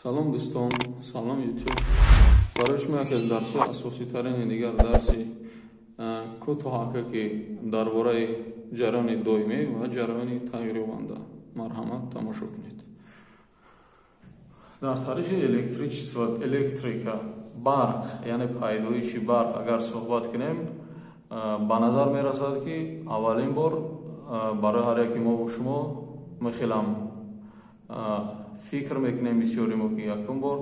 Салом дӯстон, салом YouTube. Барои шумо яке аз дарсҳои асоситарини дигар дарси кӯтоҳака, ки дар бораи ҷараёни доимӣ ва ҷараёни тағйирёбанда. Марҳамат, тамошо кунед. Дар таърихи электричество, электрика, барқ, яъне пайдоиши барқ агар суҳбат кунем, ба назар мерасад, ки аввалин бор барои ҳар яке мо шумо мехелам фикр мекунем бисёри мо, ки якум бор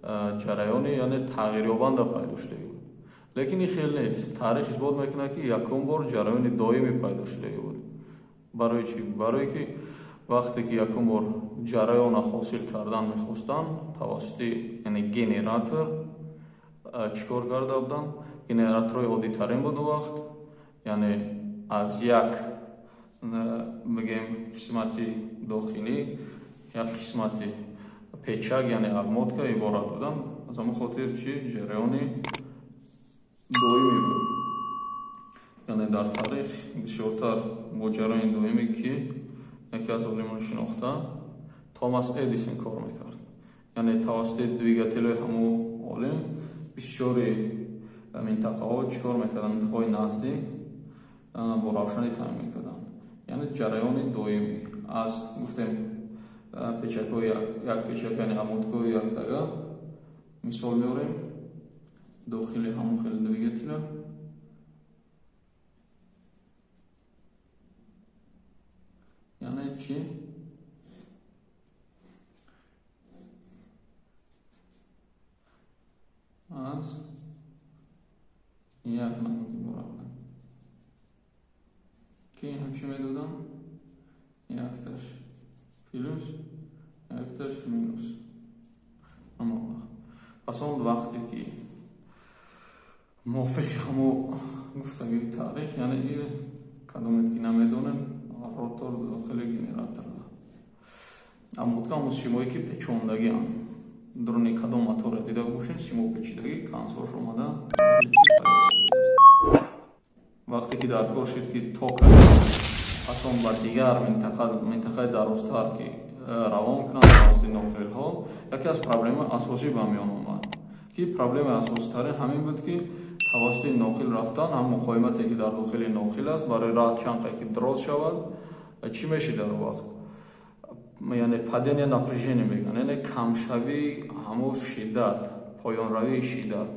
ҷараёни, яъне тағйирёбанда пайдо шудагӣ буд. Лекин ин хел нест. Таърих исбот мекунад, ки якум бор ҷараёни доимӣ пайдо шудагӣ буд. Барои чӣ? Барое ки вақте ки якум бор ҷараёнро ҳосил кардан мехостанд тавассути, яъне генератор, чӣ кор карда буданд? Генераторҳои оддитарин буд он вақт, яъне аз як, бигем, қисмати дохилӣ, як қисмати печак, яъне обмотка иборат буданд. Аз ҳамон хотир чӣ ҷараёни доимӣ буд. Яъне дар таърих бисёртар бо ҷараёни доимӣ, ки яке аз олимони шинохта Томас Эдисон кор мекард. Яъне тавассути двигателҳои ҳамон олим бисёри минтақаҳо чӣ кор мекарданд? Минтақаҳои наздик бо равшанӣ таъмин мекарданд. Яъне ҷараёни доимӣ аз, гуфтем, печакҳои як печак, яъне обмоткаҳои яктага мисол меорем дохили ҳамон хел двигателя. Яъне чӣ? Аз як намуд иборат буданд, ки инҳо чӣ медоданд? Якташ плюс, якташ минус. Ҳамон вақт. Пас он вақте ки мувофиқи ҳамо гуфтагии таърих, яъне кадомет ки намедонем, ротор дохили генератор обмотка, ҳамон симое ки печондагианд. Дуруни кадом моторро дида бошем, симо печидагӣ, консош омада пайваст. Вақте ки дар кор шуд, ки ток пас он ба дигар минтақа, минтақаи дарозтар ки равон кунанд тавассути ноқилҳо, яке аз проблемаи асосӣ ба миён омад, ки проблемаи асоситарин ҳамин буд, ки тавассути ноқил рафтан ҳам муқовимате ки дар дохили ноқил аст, барои раҳ чанқе ки дроз шавад, чӣ мешид дар он вақт? Яъне падение напряжение мегӯянд, яъне камшавии ҳамон шиддат, поёнравии шиддат,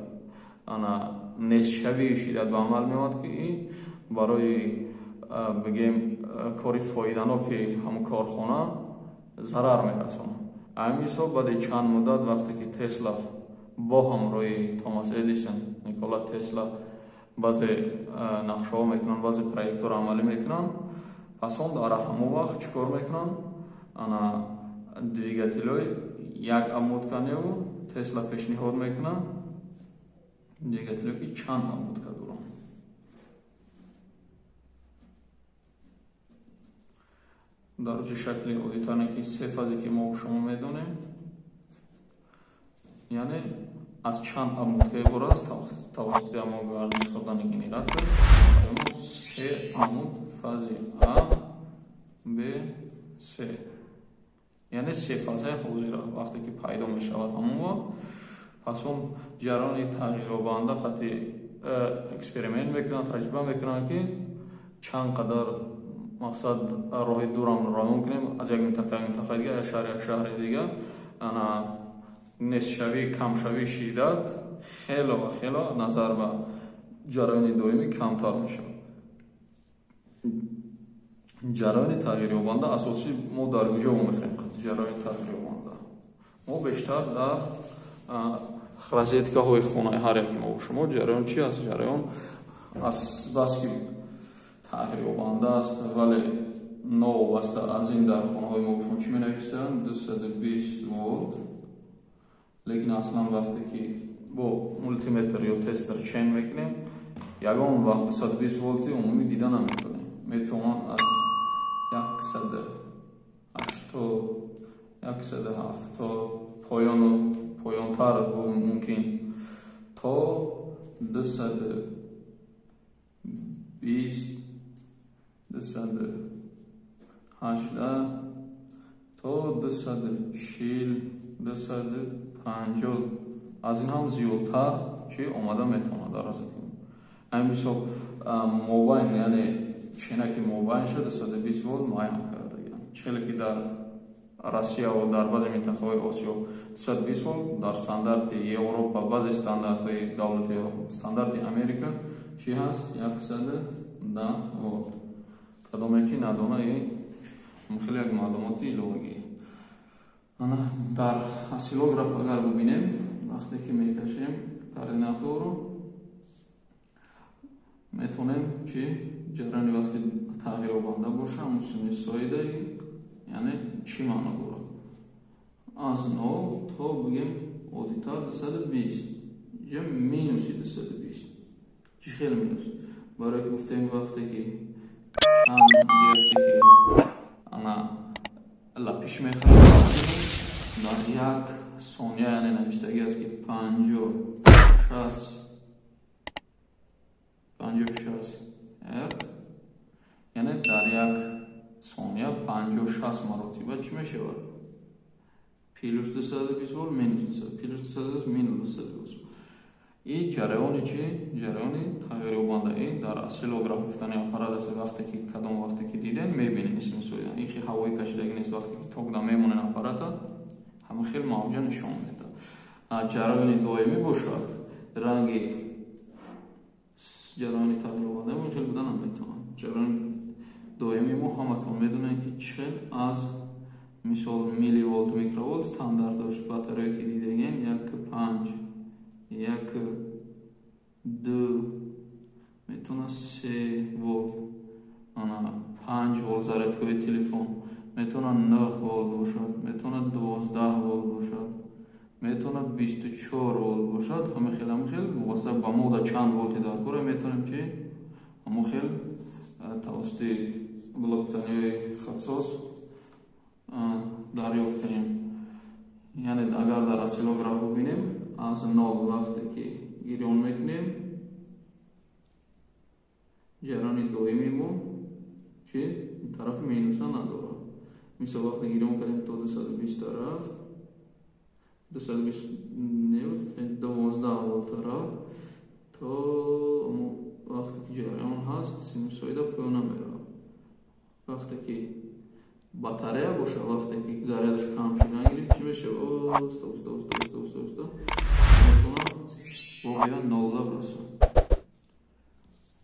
ана нестшавии шиддат ба амал меомад, ки ин барои, бигем, кори фоиданоки ҳамон корхона зарар мерасонад. Ҳамин ҳисоб баъди чанд муддат, вақте ки Тесла бо ҳамроҳи Томас Эдисон, Никола Тесла баъзе нақшаҳо мекунанд, баъзе проектҳоро амалӣ мекунанд, пас он дар ҳамон вақт чӣ кор мекунанд? Ана двигателҳои як обмотка неву Тесла пешниҳод мекунад двигателҳое ки чанд обмотка доранд. Дар рӯзи шакли оддитаре ки се фазе ки мо шумо медонем, яъне аз чанд обмотка иборат аст. Тавассути ҳамон гардиш хӯрдани генератор се амуд фази А, Б, С, яъне се фазаи ҳозира вақте ки пайдо мешавад ҳамон вақт, пас он ҷараёни тағйирёбанда қатъи эксперимент мекунанд, таҷриба мекунанд, ки чанд қадар мақсад роҳи дурам равон кунем аз як минтақа як минтақаи дигар, як шаҳр як шаҳри дигар, ана нестшавӣ, камшавии шиддат хело ва хело назар ба ҷараёни доимӣ камтар мешавад. Ҷараёни тағйирёбанда асосӣ мо дар куҷо мехоҳем? Қатъи ҷараёни тағйирёбанда мо бештар дар розеткаҳои хонаи ҳар яке мо шумо. Ҷараён чи аст? Ҷараён аз баски тағйирёбанда аст, вале новобаста аз ин дар хонаҳои мо шумо чӣ менависанд? 220 волт. Лекин аслан вақте ки бо мултиметр ё тестер чен мекунем, ягон вақт 220 волти умумӣ дида наметавонем. Метавонанд аз 180, 170 поёну поёнтар мумкин то 220, 218, То 240, 250, аз ин ҳам зиёдтар чи омада метавонад дар розетка. Ҳамин мисол мобайн, яъне ченаки мобайн шуд 220 волт муайян кардагиам. Чӣ ки дар Россия ва дар баъзе минтақаҳои Осиё 220 волт, дар стандарти Европа, баъзе стандартҳои давлати Европа, стандарти Америка чӣ ҳаст? 110 волт. Кадоме ки надона, хеле як маълумоти иловагӣ. Ана дар осциллограф агар бибинем, вақте ки мекашем координаторро, метавонем чи ҷараёни вақти тағйирёбанда боша, ҳамун синусоида, яъне чӣ маъно дорад? Аз 0 то бигем оддитар 220, инҷа минуси 220. Чӣ хел минус? Барое ки гуфтем, вақте ки чанд герце ки ана лапиш мехӯрад дар як сония, яъне навиштагӣ аст ки 56 герц, яъне дар як сония 56 маротиба чӣ мешавад? Плюс 220 волт, минус 200, плюс 220, минус 220. И ҷараёни чи? Ҷараёни тағйирёбанда. И дар осциллограф гуфтани аппарат аст. Вақте ки кадом вақте ки диден, мебинен синусоида. Ин хи ҳавои кашидагӣ нест. Вақте ки ток да мемонен аппарата, ҳама хел мавҷа нишон медиҳад. Ҷараёни доимӣ бошад, ранги ҷараёни тағйирёбанда ин хел буда наметавонад. Ҷараёни доимӣ мо ҳаматон медонем, ки чӣ хел аз мисол милливолт, микроволт стандартош батарея ки дидагем, 1,5, 1,2, метавонад 3 волт, ана 5 волт зарядкаҳои телефон метавонад 9 волт бошад, метавонад 12 волт бошад, метавонад 24 волт бошад. Ҳама хел, ҳама хел вобаста ба мода чанд волти дар кора, метавонем чи ҳамон хел тавассути блок питания ҳои хасос дарёфт кунем. Яъне агар дар осциллограф бубинем, аз нол вақте ки гирён мекунем, ҷараёни доимии мо чи тарафи минуса надорад. Мисол, вақте гирён кардем, то 220 рафт, 220, 12 волта рафт, то вақте ки ҷараён ҳаст, синусоида поёна меравад. Вақте ки батарея боша, вақте ки зарядаш кам шудан гирифт, чӣ мешавад? Оста, оста, оста, оста, оста, оста метавонад воқеан нолда бирасад.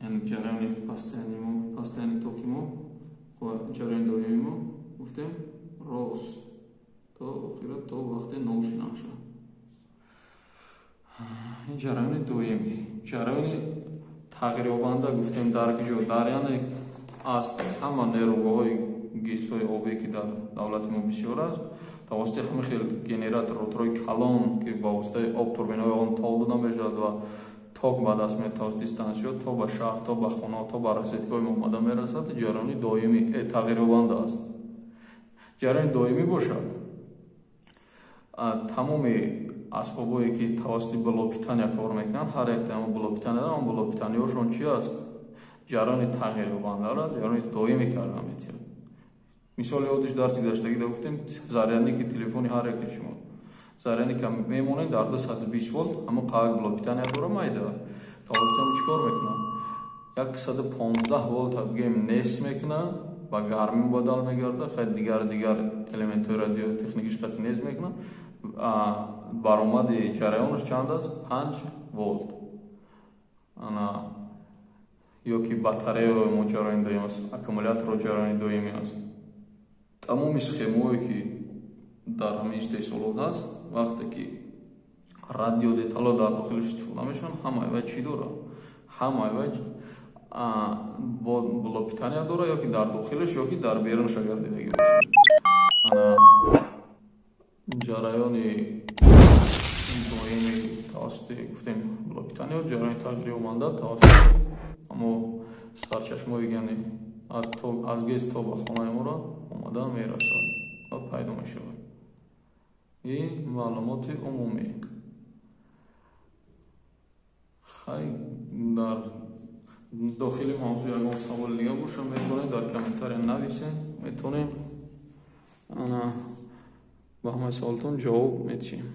Яъне ҷараёни постоянный мо, постоянный токи мо, ҷараёни доимии мо гуфтем рост то охира, то вақте нол шудан шавад. Ин ҷараёни доимӣ. Ҷараёни тағйирёбанда гуфтем дар куҷо? Дар, яъне аз ҳама нерӯгоҳҳои ГЭСҳои обе, ки дар давлати мо бисёр аст, тавассути ҳама хел генератор, роторҳои калон, ки ба воситаи об турбинаҳои он тоб дода мешавад ва ток ба даст меояд, тавассути стансиё то ба шаҳр, то ба хона, то ба розеткаҳои мо омада мерасад. Ҷараёни доимӣ тағйирёбанда аст. Ҷараёни доимӣ бошад, тамоми асбобое, ки тавассути блок питания кор мекунанд, ҳар яктаи ҳамон блок питания, он блок питания ҳошон чи аст? Ҷараёни тағйирёбандаро ҷараёни доимӣ карда метиҳад. Мисоли оддиш, дарси гузаштагида гуфтем, зарядники телефони ҳар яке шумо, зарядника мемонед дар 220 волт, ҳамон қавак блок питания дора майда, тавассути ҳамон чӣ кор мекунад? 115 волта бигем нест мекунад, ба гармӣ мубаддал мегардад, хай дигар дигар элементҳои радиотехникиш қати нест мекунад. Баромади ҷараёнаш чанд аст? 5 волт. Ана ё ки батареяи мо ҷараёни доим аст, аккумуляторо ҷараёни доимӣ аст. Тамоми схемаҳое, ки дар ҳамин истеҳсолот ҳаст, вақте ки радиодетало дар дохилаш истифода мешаванд, ҳамаи вай чӣ дорад? Ҳамаи вай бо блок питания дорад, ё ки дар дохилаш, ё ки дар берунаш агар дидагӣ бошад. Ана ҷараёни доими тавассути гуфтем блок питания, ҷараёни тағйирёбанда тавассути ҳамо сарчашмаҳои, яъне аз ГЭС то ба хонаи моро омада мерасад ва пайдо мешавад. Ин маълумоти умумӣ. Хай, дар дохили мавзӯъ ягон саволи дига боша, метавонед дар комментария нависед, метавонем ана. Ба ҳамаи саволтон ҷавоб медиҳем.